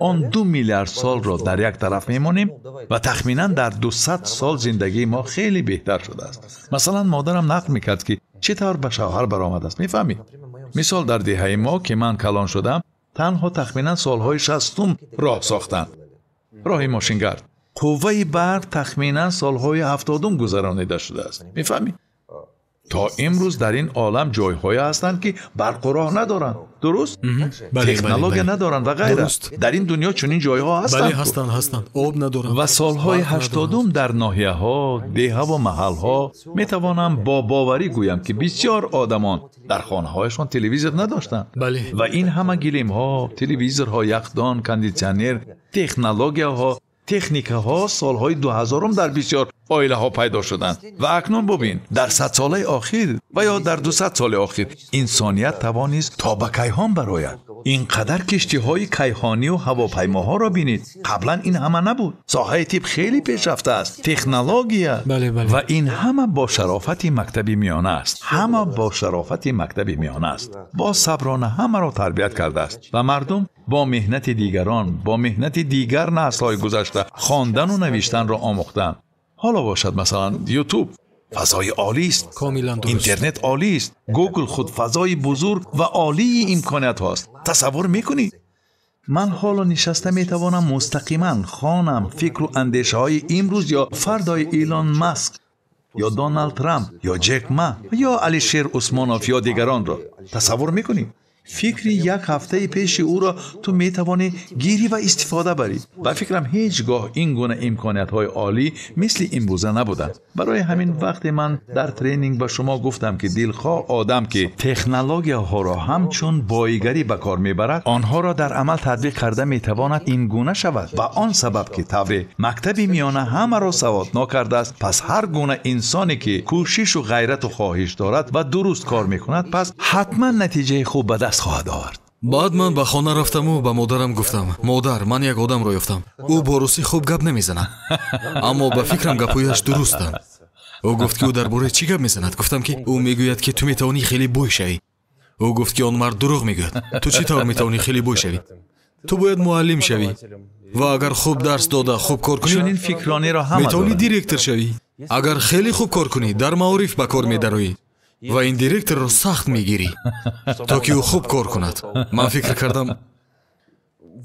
Он 2 миллиард солро дар як тараф мемонем ва тахминан дар 200 сол зиндагии мо хеле беҳтар шудааст. Масалан, модарам нақл мекард, ки чӣ тавр ба шавҳар баромадааст. Мефаҳмӣ? Мисол, дар деҳаи мо, ки ман калон шудам, танҳо тахминан солҳои 60 роҳ сохтанд. Роҳи мошингард. Қувваи барқ тахминан солҳои 70 гузаронида шудааст. Мефаҳмӣ? То имрӯз дар ин олам ҷойҳое ҳастанд, ки барқу роҳ надоранд. Дуруст? Технология надоранд ва ғайра. Дар ин дунё чунин ҷойҳо ҳастанд. Бале, ҳастанд, ҳастанд. Об надоранд. Ва солҳои 80 дар ноҳияҳо, деҳа ва маҳалҳо метавонам бо боварӣ гӯям, ки бисёр одамон дар хонаҳояшон телевизор надоштанд. Бале. Ва ин ҳама гилемҳо, телевизорҳо, яхдон, кондитсионер, технологияҳо, техникаҳо солҳои 2000 дар бисёр оилаҳо пайдо шуданд. Ва акнун бубин, дар 100 солаи охир ва ё дар 200 соли охир инсоният тавонист то ба кайҳон барояд. Ин қадар киштиҳои кайҳонӣ ва ҳавопаймоҳоро бинед. Қаблан ин ҳама набуд. Соҳаи тиб хеле пешрафта аст, технология. Бале, бале. Ва ин ҳама бо шарофати мактаби миёна аст. Ҳама бо шарофати мактаби миёна аст. Бо саброна ҳамаро тарбият кардааст ва мардум бо меҳнати дигарон, бо меҳнати дигар наслҳои гузашта хондану навиштанро омӯхтанд. Ҳоло бошад, масалан, YouTube фазои олист, комилан дуруст. Интернет олист, Google худ фазои бузург ва олии имкониятҳост. Тасаввур мекунӣ? Ман ҳоло нишаста метавонам мустақиман хонам фикру андешаҳои имрӯз ё фардои Илон Маск ё Доналд Трамп ё Ҷек Ма ё Алишер Усмонов ё дигаронро. Тасаввур мекунӣ? Фикри як ҳафтаи пеши ӯро ту метавонӣ гирӣ ва истифода барӣ. Ба фикрам ҳеҷ гоҳ ин гуна имкониятҳои олӣ мисли имрӯза набуданд. Барои ҳамин вақте ман дар тренинг ба шумо гуфтам, ки дилхоҳ одам, ки технологияҳоро ҳамчун боигарӣ ба кор мебарад, онҳоро дар амал татбиқ карда метавонад, ин гуна шавад. Ба он сабаб, ки тавре мактаби миёна ҳамаро саводнок кардааст, пас ҳар гуна инсоне, ки кӯшишу ғайрату хоҳиш дорад ва дуруст кор мекунад, пас ҳатман натиҷаи хуб ба даст хоҳад овард. Баъд ман ба хона рафтаму ба модарам гуфтам: модар, ман як одамро ёфтам. Ӯ бо русӣ хуб гап намезанад, аммо ба фикрам гапҳояш дурустанд. Ӯ гуфт, ки ӯ дар бораи чӣ гап мезанад? Гуфтам, ки ӯ мегӯяд, ки ту метавонӣ хеле бой шавӣ. Ӯ гуфт, ки он мард дурӯғ мегӯяд. Ту чӣ тавр метавонӣ хеле бой шавӣ? Ту бояд муаллим шавӣ ва агар хуб дарс дода хуб кор кунӣ, чунин фикрониро ҳама метавонӣ директор шавӣ. Агар хеле хуб кор кунӣ, дар маориф ба кор медароӣ ва ин директорро сахт мегирӣ, то ки ӯ хуб кор кунад. Ман фикр кардам,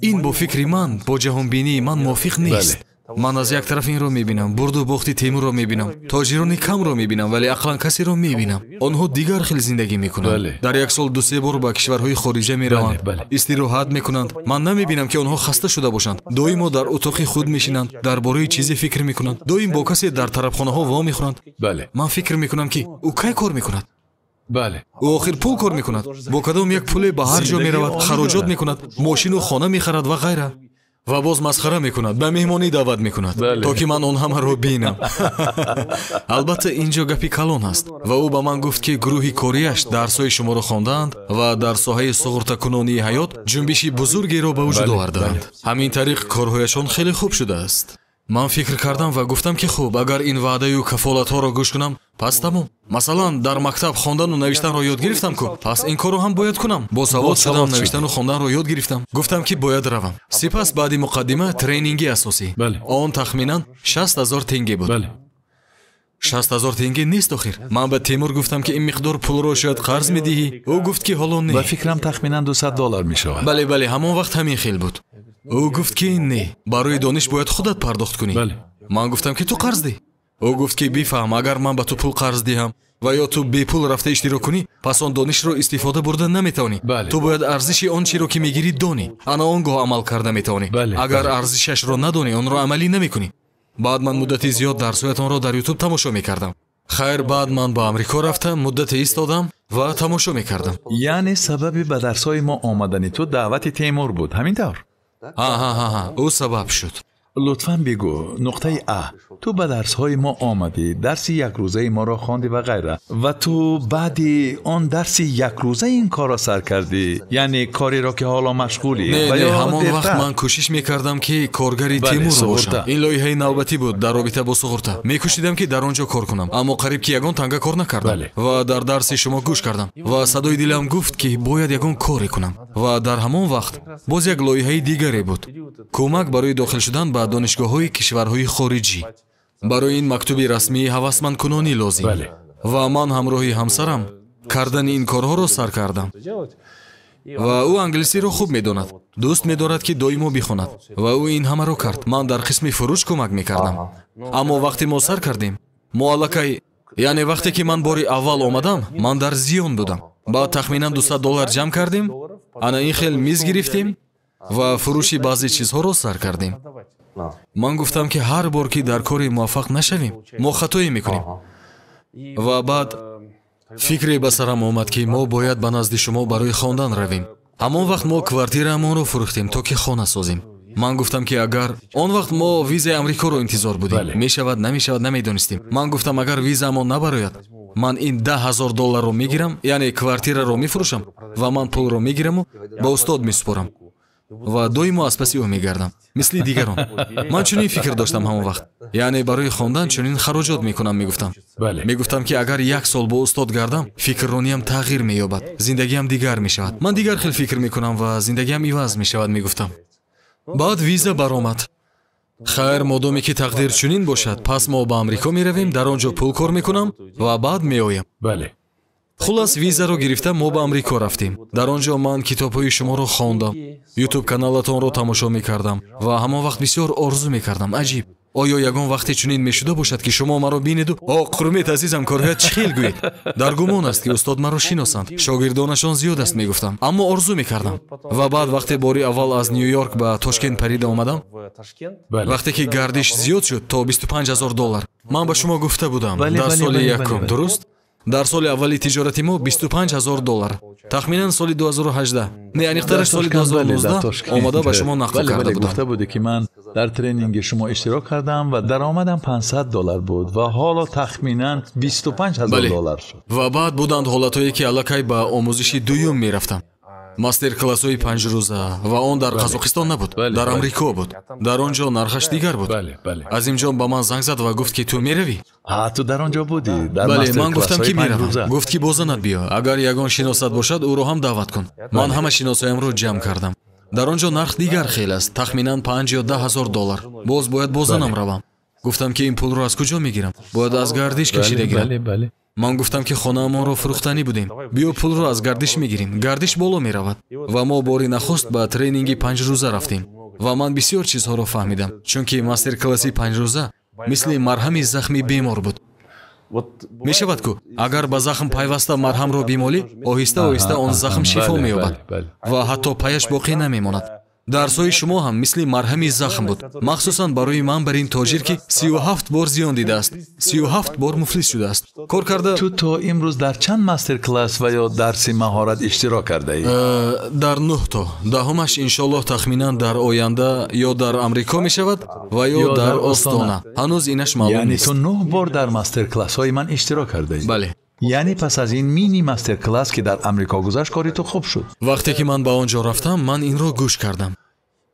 ин бо фикри ман, бо ҷаҳонбинии ман мувофиқ нест. Ман аз як тараф инро мебинам, бурду бохти Темурро мебинам, тоҷирони камро мебинам, вале ақлан касеро мебинам. Онҳо дигар хел зиндагӣ мекунанд. Дар як сол ду-се бор ба кишварҳои хориҷа мераванд, истироҳат мекунанд. Ман намебинам, ки онҳо хаста шуда бошанд. Доимо дар утоқи худ мешинанд, дар бораи чизе фикр мекунанд, доим бо касе дар тарабхонаҳо вомехӯранд. Ман фикр мекунам, ки ӯ кай кор мекунад? Ӯ охир пул кор мекунад. Бо кадом як пуле ба ҳар ҷо меравад, хароҷот мекунад, мошину хона мехарад ва ғайра. Ва боз масхара мекунад, ба меҳмонӣ даъват мекунад, то ки ман он ҳамаро бинам. Албатта, ин ҷо гапи калон аст. Ва ӯ ба ман гуфт, ки гурӯҳи кориаш дарсҳои шуморо хондаанд ва дар соҳаи суғуртакунонии ҳаёт ҷунбиши бузургеро ба вуҷуд овардаанд. Ҳамин тариқ корҳояшон хеле хуб шудааст. Ман фикр кардам ва гуфтам, ки хуб, агар ин ваъдаю кафолатҳоро гӯш кунам, пас тамом. Масалан, дар мактаб хондану навиштанро ёд гирифтам ку, пас ин корро ҳам бояд кунам. Босавод шудам, навиштану хонданро ёд гирифтам. Гуфтам, ки бояд равам. Сипас баъди муқаддима тренинги асосӣ. Он тахминан 60 000 тенге буд. 60 000 тенге нест охир. Ман ба Темур гуфтам, ки ин миқдор пулро шояд қарз медиҳӣ. Ӯ гуфт, ки ҳоло не. Ба фикрам тахминан $200 мешавад. Бале, бале, ҳамон вақт ҳамин хел буд. Ӯ гуфт, ки не, барои дониш бояд худат пардохт кунӣ. Ман гуфтам, ки ту қарз диҳ. Ӯ гуфт, ки бифаҳм, агар ман ба ту пул қарз диҳам ва ё ту бепул рафта иштирок кунӣ, пас он донишро истифода бурда наметавонӣ. Ту бояд арзиши он чиро, ки мегирӣ, донӣ. Ана он гоҳ амал карда метавонӣ. Агар арзишашро надонӣ, онро амалӣ намекунӣ. Баъд ман муддати зиёд дарсҳоятонро дар Ютуб тамошо мекардам. Хайр, баъд ман ба Амрико рафтам, муддате истодам ва тамошо мекардам. Яъне сабаби ба дарсҳои мо омадани ту даъвати Темур буд, ҳамин тавр? Ҳа, ӯ сабаб шуд. Лутфан бигӯ, нуқтаи А, ту ба дарсҳои мо омадӣ, дарси якрӯзаи моро хондӣ ва ғайра, ва ту баъди он дарси якрӯза ин корро сар кардӣ, яъне кореро ки ҳоло машғулӣ? Не, не, ҳамон вақт ман кӯшиш мекардам, ки коргари Темур бошам. Ин лоиҳаи навбатӣ буд дар робита бо суғурта. Мекӯшидам, ки дар он ҷо кор кунам, аммо қариб ки ягон танга кор накардам. Ва дар дарси шумо гӯш кардам ва садои дилам гуфт, ки бояд ягон коре кунам. Ва дар ҳамон вақт боз як лоиҳаи дигаре буд: кӯмак барои дохил шудан ба донишгоҳҳои кишварҳои хориҷӣ. Барои ин мактуби расмии ҳавасмандкунонӣ лозим. Ва ман ҳамроҳи ҳамсарам кардани ин корҳоро сар кардам. Ва ӯ англисиро хуб медонад, дӯст медорад, ки доимо бихонад, ва ӯ ин ҳамаро кард. Ман дар қисми фурӯш кӯмак мекардам. Аммо вақте мо сар кардем, мо аллакай, яъне вақте ки ман бори аввал омадам, ман дар зиён будам. Баъд тахминан $200 ҷамъ кардем, ана ин хел миз гирифтем ва фурӯши баъзе чизҳоро сар кардем. Ман гуфтам, ки ҳар бор ки дар коре муваффақ нашавем, мо хатое мекунем. Ва баъд фикре ба сарам омад, ки мо бояд ба назди шумо барои хондан равем. Ҳамон вақт мо квартираамонро фурӯхтем, то ки хона созем. Ман гуфтам, ки агар он вақт мо визаи Амрикоро интизор будем, мешавад, намешавад, намедонистем. Ман гуфтам, агар визаамон набарояд, ман ин $10 000 мегирам, яъне квартираро мефурӯшам ва ман пулро мегираму ба устод месупорам ва доимо аз паси ӯ мегардам, мисли дигарон. Ман чунин фикр доштам ҳамон вақт, яъне барои хондан чунин хароҷот мекунам, мегуфтам. Мегуфтам, ки агар як сол бо устод гардам, фикррониям тағйир меёбад, зиндагиам дигар мешавад. Ман дигар хел фикр мекунам ва зиндагиам иваз мешавад, мегуфтам. Баъд виза баромад. Хайр, модоме ки тақдир чунин бошад, пас мо ба Амрико меравем, дар он ҷо пул кор мекунам ва баъд меоям. Хулас, визаро гирифта мо ба Амрико рафтем. Дар он ҷо ман китобҳои шуморо хондам, ютуб каналатонро тамошо мекардам ва ҳамон вақт бисёр орзу мекардам. Аҷиб, оё ягон вақте чунин мешуда бошад, ки шумо маро бинеду о, Қурмет азизам, корҳоят чӣ хел гӯед? Дар гумон аст, ки устод маро шиносанд, шогирдонашон зиёд аст, мегуфтам, аммо орзу мекардам. Ва баъд вақте бори аввал аз Нью-Йорк ба Тошкент парида омадам, вақте ки гардиш зиёд шуд то $25 000, ман ба шумо гуфта будам дар соли якум, дуруст? Дар соли аввали тиҷорати мо $25 000, тахминан соли 2018, не, аниқтараш соли 2019 омода ба шумо нақл карда будам. Гуфта будӣ, ки ман дар тренинги шумо иштирок кардам ва даромадам $500 буд ва ҳоло тахминан $25 000 шуд. Ва баъд буданд ҳолатҳое, ки аллакай ба омӯзиши дуюм мерафтам. Мастер-классҳои панҷрӯза, ва он дар Қазоқистон набуд, дар Амрико буд. Дар он ҷо нархаш дигар буд. Азимҷон ба ман занг зад ва гуфт, ки ту меравӣ? Ҳа, ту дар он ҷо будӣ? Бале, ман гуфтам, ки меравам. Гуфт, ки бо занат биё, агар ягон шиносат бошад, ӯро ҳам даъват кун. Ман ҳама шиносоямро ҷамъ кардам. Дар он ҷо нарх дигар хел аст, тахминан 5 ё 10 ҳазор доллар. Боз бояд бо занам равам. Гуфтам, ки ин пулро аз куҷо мегирам? Бояд аз гардиш кашида гирам. Ман гуфтам, ки хонаамонро фурӯхтанӣ будем. Биё пулро аз гардиш мегирем. Гардиш боло меравад. Ва мо бори нахуст ба тренинги панҷрӯза рафтем. Ва ман бисёр чизҳоро фаҳмидам, чунки мастер-класси панҷрӯза мисли марҳами захми бемор буд. Мешавад ку, агар ба захм пайваста марҳамро бимолӣ, оҳиста оҳиста он захм шифо меёбад ва ҳатто паяш боқӣ намемонад. Дарсҳои шумо ҳам мисли марҳами захм буд, махсусан барои ман, бар ин тоҷир, ки 37 бор зиён дидааст, 37 бор муфлис шудааст. Кор карда. Ту то имрӯз дар чанд мастер-класс ва ё дарси маҳорат иштирок кардаӣ? Дар 9 то. Даҳумаш иншоллоҳ тахминан дар оянда ё дар Амрико мешавад ва ё дар Остона. Ҳанӯз инаш маълум Яъне нест. ту 9 бор дар мастер-классҳои ман иштирок кардаӣ? Бале. Яъне пас аз ин мини мастер-класс, ки дар Амрико гузашт, кори ту хуб шуд. Вақте ки ман ба он ҷо рафтам, ман инро гӯш кардам.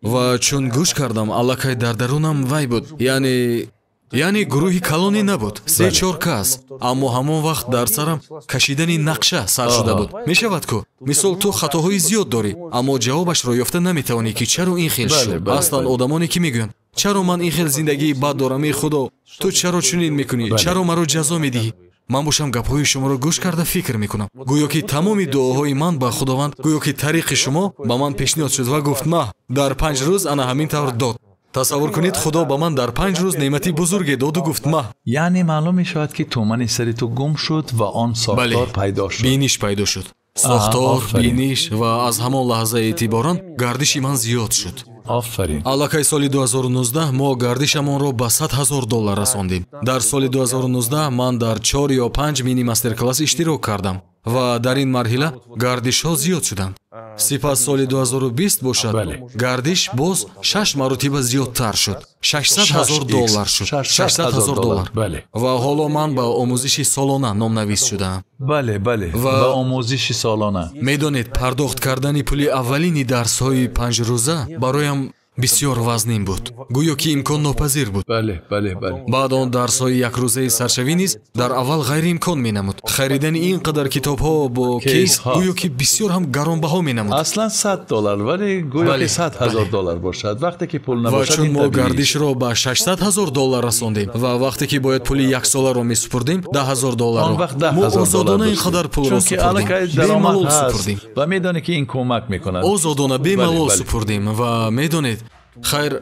Ва чун гӯш кардам, аллакай дар дарунам вай буд. Яъне гурӯҳи калоне набуд, 3-4 кас, аммо ҳамон вақт дар сарам кашидани нақша сар шуда буд. Мешавад ку, мисол, ту хатоҳои зиёд дорӣ, аммо ҷавобашро ёфта наметавонӣ, ки чаро ин хел шуд. Аслан одамоне, ки мегӯянд, чаро ман ин хел зиндагии бад дорам, эй Худо, ту чаро чунин мекунӣ, чаро маро ҷазо медиҳӣ? Ман бошам гапҳои шуморо гӯш карда фикр мекунам. Гӯё ки тамоми дуоҳои ман ба Худованд, гӯё ки тариқи шумо ба ман пешниҳод шуд ва гуфт, ма дар 5 рӯз ана ҳамин тавр дод. Тасаввур кунед, Худо ба ман дар 5 рӯз неъмати бузурге доду гуфт, ма. Яъне маълум мешавад, ки тумани сари ту гум шуд ва он сохтор пайдо шуд. Биниш пайдо шуд. Сохтор, биниш, ва аз ҳамон лаҳза эътиборан гардиши ман зиёд шуд. Офарин. Аллакай соли 2019 мо гардишамонро ба 100 ҳазор доллар расондем. Дар соли 2019 ман дар 4 ё 5 мини мастер-класс иштирок кардам ва дар ин марҳила гардишҳо зиёд шуданд. Сипас соли 2020 бошад, гардиш боз 6 маротиба зиёдтар шуд. 600 ҳазор доллар шуд. 600 ҳазор доллар. Ва ҳоло ман ба омӯзиши солона номнавис шудаам. Бале, бале, ба омӯзиши солона. Медонед, пардохт кардани пули аввалини дарсҳои панҷрӯза бароям бисёр вазнин буд. Гӯё ки имкон нопазир буд. Бале, бале, бале. Баъд он дарсҳои якрӯзаи саршавӣ низ дар аввал ғайриимкон менамуд. Харидани ин қадар китобҳо бо кейс гӯё ки бисёр ҳам гаронбаҳо менамуд. Аслан $100, вале гӯё ки 100 ҳазор доллар бошад. Вақте ки пул набошад, ва чун мо гардишро ба 600 ҳазор доллар расондем ва вақте ки бояд пули яксоларо месупурдем, 10 ҳазор долларро, мо озодона ин қадар пулро супурдем, бемалол супурдем. Ва медонед, ки ин кӯмак мекунад. Озодона бемалол супурдем ва медонед, хайр,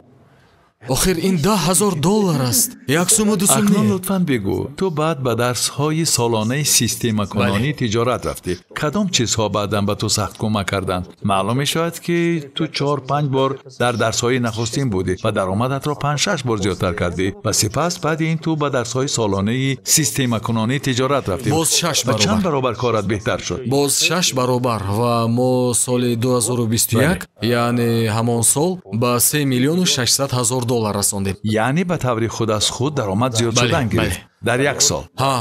охир ин 10 ҳазор доллар аст. Як суму ду сум. Акнун лутфан бигӯ, ту баъд ба дарсҳои солонаи системакунонии тиҷорат рафтӣ. Кадом чизҳо баъдан ба ту сахт кӯмак карданд? Маълум мешавад, ки ту 4-5 бор дар дарсҳои нахустин будӣ ва даромадатро 5-6 бор зиёдтар кардӣ ва сипас баъди ин ту ба дарсҳои солонаи системакунонии тиҷорат рафтӣ. Боз 6 баробар. Чанд баробар корат беҳтар шуд? Боз 6 баробар. Ва мо соли 2021, яъне ҳамон сол, ба 3 600 000 доллар расондем. Яъне ба таври худ аз худ даромад зиёд шудан гирифт дар як сол. Ҳа.